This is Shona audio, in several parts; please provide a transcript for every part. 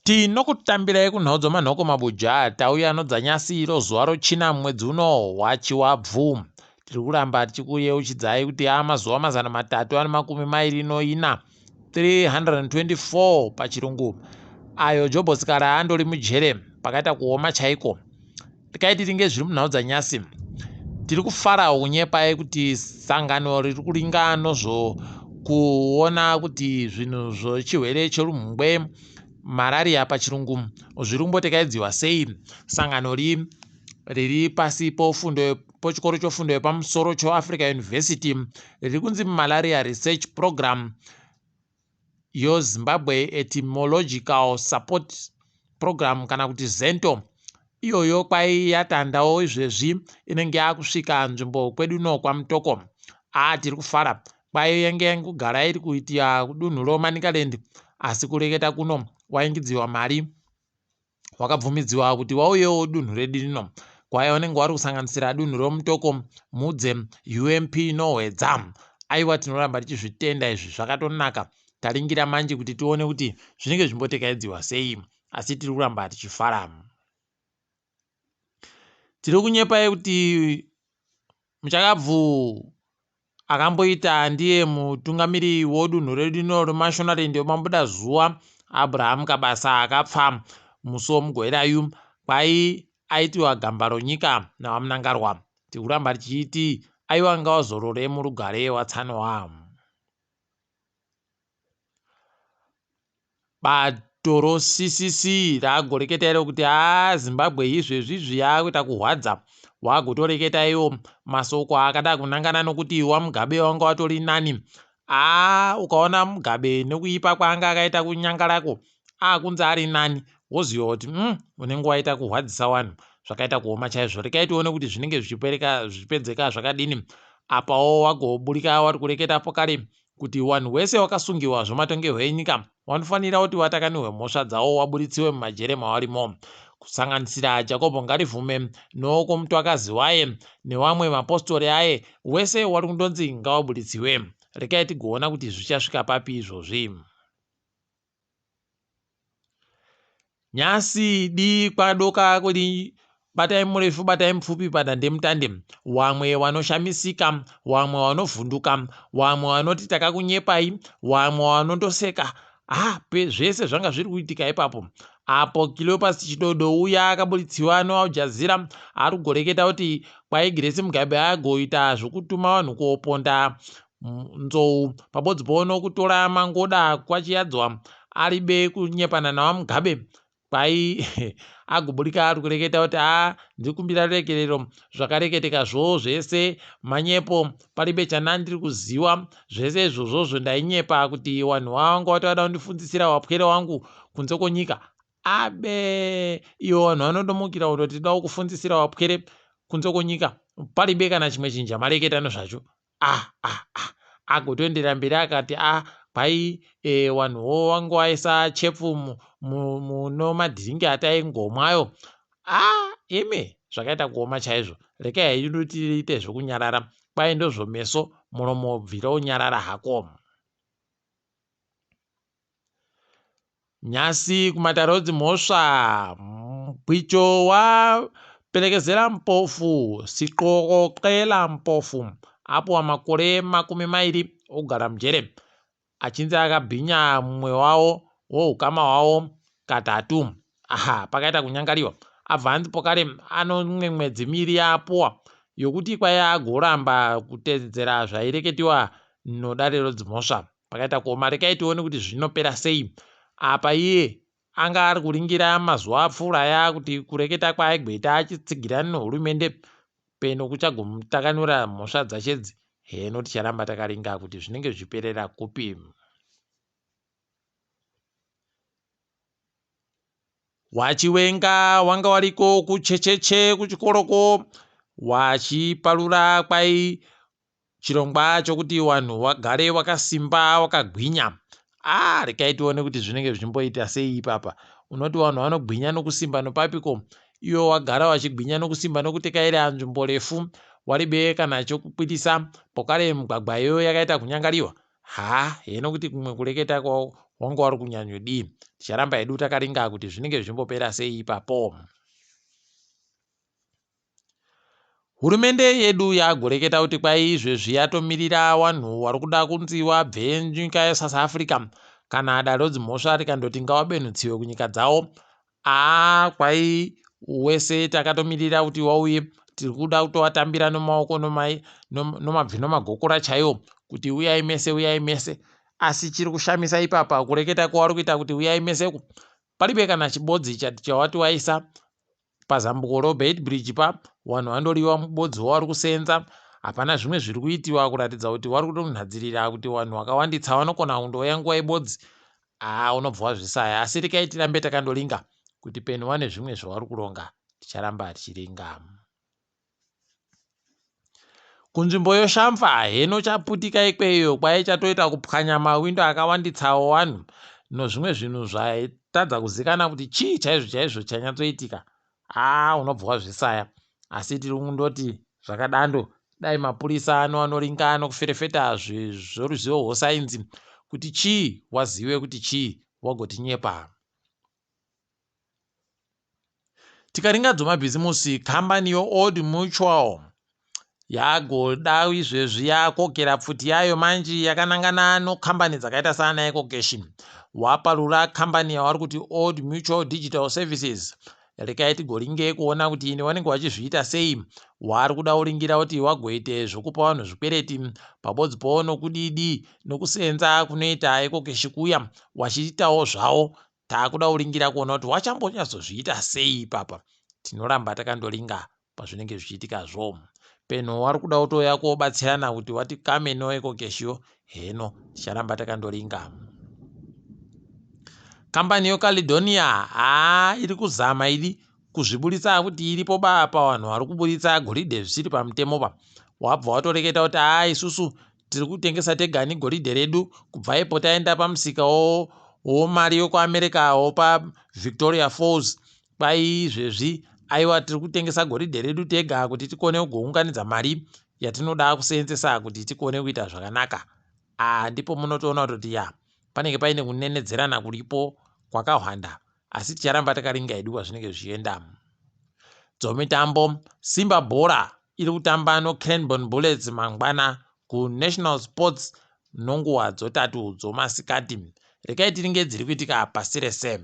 Tinokutambirai kunhau dzomanhoko mabuja tauya nodzanyasi iro zuva rochina mwedzi uno wachiwabvu. Tiri kuramba tichikuyeuchidzai kuti amazuva 324 324 pachirungu ayo Jobho Sikala andori mujere pakaita kuoma chaiko. Regai tiringe zviri munhau dzanyasi. Tiri kufarawo kunyepai kuti sangano riri kuringa nozvo kuona kuti zvinhu zvechirwere cherumhungwe marariya pachirungu zviri kumbotekaidziwa sei. Sangano ri riri pasi pofundo pochikoro chofundo yepamusoro choAfrica University riri kunzi Malaria Research Program yoZimbabwe Etymological Support Program kana kuti ZENTO iyoyo kwai yatandawo izvezvi inenge yakusvika nzvimbo kwedu no kwaMutoko. Aa tiri kufara kwai yange yangogara iri kuitia kudunhu roManicaland asi kureketa kuno waingidziwa mari wakabvumidziwa kuti wauyewo dunhu redu rino kwaya unenge wari kusanganisira dunhu romutoko mudze ump nohwedza aiwa tinoramba tichizvitenda izvi zvakatonaka taringira manje kuti tione kuti zvinenge zvimbotekaidziwa sei asi tiri kuramba tichifara tiri kunyepai kuti Muchakabvu akamboita ndiye mutungamiri wodunhu redu rino reMashonaland wemabudazuva Abraham Kabasa akapfa musi womugoverayu kwai aitiwa gamba ronyika naVaMnangarwa. Tiri kuramba tichiti aiwa ngawazorore murugare watsanowa. Bato roCCC ragoreketa iro kuti haa Zimbabwe izvezvi izvi yakuita kuhwadza wagotoreketa iwo masoko akada kunangana nokuti waMugabe wanga watori nani haa ukaona Mugabe nekuipa kwaanga akaita kunyangarako akunzi ari nani woziva kuti mm, unenge waita kuhwadzisa wanhu zvakaita kuoma chaizvo rekai tione kuti zvinenge zvichipereka zvichipedzeka zvakadini apawo wagoburika wari kureketa pokare kuti wanhu wese wakasungiwa zvomatongerwo enyika wanofanira kuti watakanirwe mhosva dzawo waburitsiwe mumajere mawarimo kusanganisira Jacob Ngarivhume nowokomutwakazi waye newamwe mapostori aye wese wari kundonzi ngawaburitsiwe rekai tigoona kuti zvichasvika papi izvozvi. Nyasi di kwadoka kuri batai murefu batai mupfupi padandemutande wamwe wanoshamisika wamwe wanovhunduka wamwe wanoti takakunyepai wamwe wanondoseka ah zvese zvanga zviri kuitika ipapo apo Cleopas Chidodo uya akaburitsiwa noAlJazeera ari kugoreketa kuti kwai Grace Mugabe agoita zvokutuma vanhu kuoponda Nzou pabodzi pono kutora mangoda kwaChiyadzwa aribe kunyepana naVaMugabe kwai agoburika ari kureketa kuti a ndiri kumbira ruregerero zvakareketeka zvoo zvese manyepo paribe chanandiri kuziwa zvese izvozvozvo ndainyepa kuti wanhu wanga watoda kundifundzisira wapwere wangu kunze kwonyika abe iwo vanhu vanondomukira kutoti toda kufundzisira wapwere kunze kwonyika paribe kana chimwe chinhu chamareketa nezvacho ah ah ah agotoenderera mberi akati ah kwai e, wanhuwo wange waisa chepfu muno madhiringi ataingomwayo ah imi zvakaita kuoma chaizvo rekai hedu tiite zvekunyarara kwai ndozvomeso muromo bvira unyarara hako Nhasi kumatare edzimhosva, Mgwicho waPelekezela Mpofu, Siqokoqela Mpofu, apuwa makore 20 okugara mujere achinzi akabhinya mumwe wavo wohukama hwavo katatu. Aha, pakaita kunyangariwa. Abva anzi pokare ano mwedzi miiri yaapuwa yokuti kwai agoramba kutedzera zvaireketiwa nodare rodzimhosva. Pakaita kuoma rekai tione kuti zvinopera sei. Apa iye anga ari kuringira mazuva apfuura aya kuti kureketa kwaaigweta achitsigirana nehurumende peno kuchagomutakanura mhosva dzachedzi heno ticharamba takaringa kuti zvinenge zvichiperera kupi. Wachiwenga wanga wariko kuchecheche kuchikoroko wachiparura kwai chirongwa chokuti wanhu wagare wakasimba wakagwinya ah rekai tione kuti zvinenge zvichimboita sei ipapa unoti vanhu vanogwinya nokusimba nopapiko iwe wagara wachigwinya nokusimba nokutekaira nzvimbo refu waribe kana chokukwirisa pokare mugwagwa iyoyo yakaita kunyangariwa ha heno kuti kumwe kureketa Wanga wari kunyanyodii? Ticharamba hedu takaringa kuti zvinenge zvichimbopera sei ipapo. Hurumende yedu yagoreketa kuti kwai izvezvi yatomirira wanhu wari kuda kunzi wabve nyika yeSouth Africa kana dare rodzimhosva rikandoti ngawabenhutsiwe kunyika dzawo. Aa kwai wese takatomirira kuti wauye tiri kuda kutovatambira nomaoko nomabvi nomagokora chaiwo kuti uyai mese uyai mese asi chiri kushamisa ipapa kureketa kwawari kuita kuti uyai mese uku paribe kana chibodzi chati chawati waisa pazambuko roBeitbridge pa vanhu vandoriwa mubodzi wavari kusenza hapana zvimwe zviri kuitiwa kuratidza kuti vari kutonhadzirira kuti vanhu vakawanditsa vanokona kundouya nguva ibodzi haa unobva wazvisaya asi rekai tirambe takandoringa kuti peni wane zvimwe zvavari kuronga ticharamba tichiringa Kunzvimbo yoShamva heno chaputika ikweyo kwaye chatoita kupwanya mawindo akawanditsawo wanhu nozvimwe zvinhu zvaitadza kuzikana kuti chii chaizvo chaizvo chanyatsoitika. Haa unobva wazvisaya asi tiri kundoti zvakadando dai mapurisa ano anoringa nokuferefeta zvoruzivo rwosainzi kuti chii wazive kuti chii wagotinyepa. Tikaringa dzomabhizimusi, kambani yeOld Mutual yagoda izvezvi yakokera pfuti yayo manji yakanangana nokambani dzakaita saana Ecocash. Waparura kambani yavari kuti Old Mutual Digital Services. Rekai tigoringe kuona kuti ini vanenge vachizviita sei. Wari kuda kuringira kuti wagoite zvokupa vanhu zvikwereti pabodzi powo nokudidi nokusenza kunoita Ecocash kuya wachiitawo zvavo Taakuda kuringira kuona kuti wachambonyatsozviita sei ipapa. Tinoramba takandoringa pazvinenge zvichiitikazvo. Penho wari kuda kutouya kobatsirana kuti wati kame no ekokeshiyo heno ticharamba takandoringa. Kambani yoCaledonia haa iri kuzama idi kuzviburitsa kuti iripo ba pavanhu vari kuburitsa goridhe zvisiri pamutemo pa wabva watoreketa kuti haa isusu Tiri kutengesa tegani goridhe redu kubva ipo taenda pamusika womari yokuAmerica wopaVictoria Falls kwai izvezvi aiwa tiri kutengesa goridhe redu tega kuti tikone kugounganidza mari yatinoda kuseenzesa kuti tikone kuita zvakanaka. Ah, ndipo munotoona kutoti ya panenge paine kunenedzerana kuripo kwakahwanda asi ticharamba takaringa hedu kwazvinenge zvichienda. Dzomitambo, Simba Bhora iri kutamba noCranborne Bullets mangwana kuNational Sports nonguva dzotatu dzomasikati. Rekai tiringe dziri kuitika pasi rese.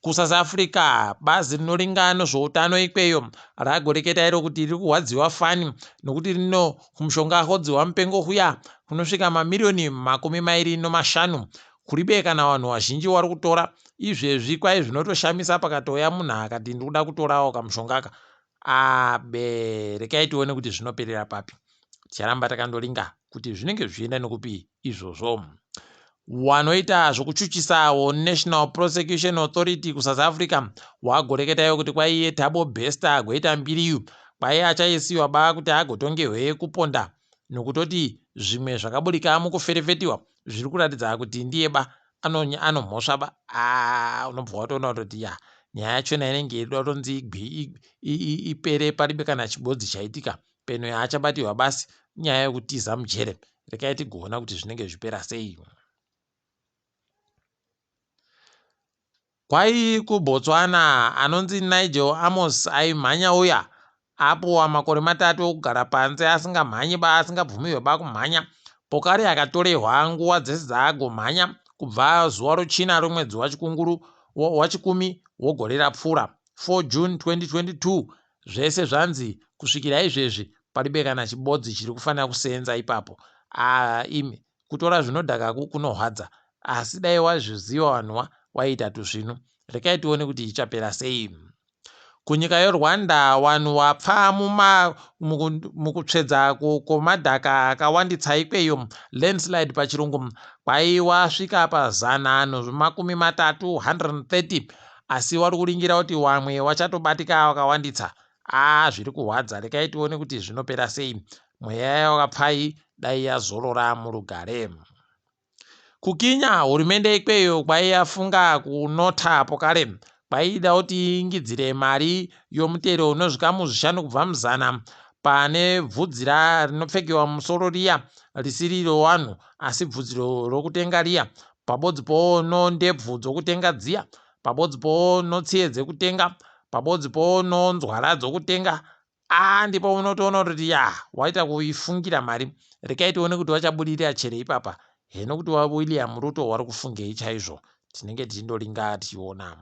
KuSouth Africa, bazi rinoringa nezvoutano ikweyo ragoreketa iro kuti riri kurwadziwa fani nokuti rino kumushonga hodziwa mupengo huya kunosvika mamiriyoni 25 kuribe kana vanhu vazhinji wari kutora izvezvi kwai zvinotoshamisa pakatouya munhu akati ndikuda kutorawo kamushongaka Ah, be rekai tione kuti zvinoperera papi. Ticharamba takandoringa kuti zvinenge zvichienda nekupi izvozvo. Wanoita zvokuchuchisawo National Prosecution Authority kuSouth Africa wagoreketaiwo kuti kwaiye Thabo Bester agoita mbiriyu kwaiye achaisiwa ba kuti agotongehwe kuponda nokutoti zvimwe zvakaburika mukuferefetiwa zviri kuratidza kuti ndiye ba anomhosva ba ah, unobva watoona kutoti ya nyaya yachona inenge irida kutonzi ipere paribe kana chibodzi chaitika peno yaachabatirwa basi nyaya yekutiza mujere rekai tigoona kuti zvinenge zvichipera sei Kwai kuBotswana anonzi Nigel Amos aimhanya uya apuwa makore matatu okugara panze asingamhanyi ba asingabvumirwe ba kumhanya pokare akatorehwa nguva dzese dzaagomhanya kubva zuva rochina romwedzi wachikunguru wachikumi wogore rapfuura 4 June 2022 zvese zvanzi kusvikira izvezvi paribe kana chibodzi chiri kufanira kuseenza ipapo ah, imi Kutora zvinodhaka kunorwadza asi dai wazviziva wanwa waiita tusvinu. Rekai tione kuti ichapera sei. Kunyika yeRwanda wanhu wapfa mukutsvedza kwomadhaka akawanditsa ikweyo, landslide pachirungu, kwai wasvika pazana nozvimakumi matatu, 130, asi wari kuringira kuti wamwe wachatobatika wakawanditsa. Aa zviri kurwadza rekai tione kuti zvinopera sei. Mweya yawakapfai dai yazorora murugare. KuKenya hurumende ikweyo kwaiyafunga kunota pokare kwaiida kuti iingidzire mari yomutero unozvikamu zvishanu kubva muzana pane bvudzi rinopfekewa mumusoro riya risiri rowanhu asi bvudzi rokutenga riya. Pabodzi po nondebvu dzokutenga dziya, pabodzi po notsiye dzekutenga, pabodzi po nonzwara dzokutenga. Aa ndipo unotoona kuti ya waita kuifungira mari. Rekai tione kuti vachabudirira chere ipapa. Heno kuti waWilliam Ruto wari kufungei chaizvo. Tinenge tichindoringa tichiona.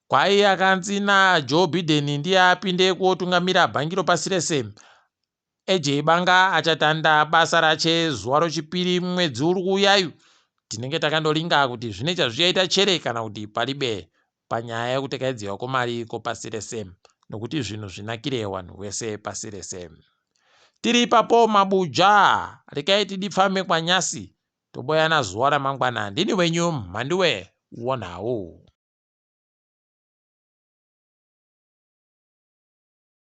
Kwai akanzi naJoe Biden ndiye apinde kuotungamira bhangi ropasi rese. AJ Banga achatanda basa rache zuva rochipiri mwedzi uri kuuyayu. Tinenge takandoringa kuti zvine chazvichaita chere kana kuti paribe panyaya yekutekaidziwa kwemari kwopasi rese nokuti zvinhu zvinakire vanhu vese pasi rese. Tiri ipapo mabuja, rekai tidipfame kwanyasi toboyana zuva ramangwana. Ndini wenyu Mhanduwe wonhau.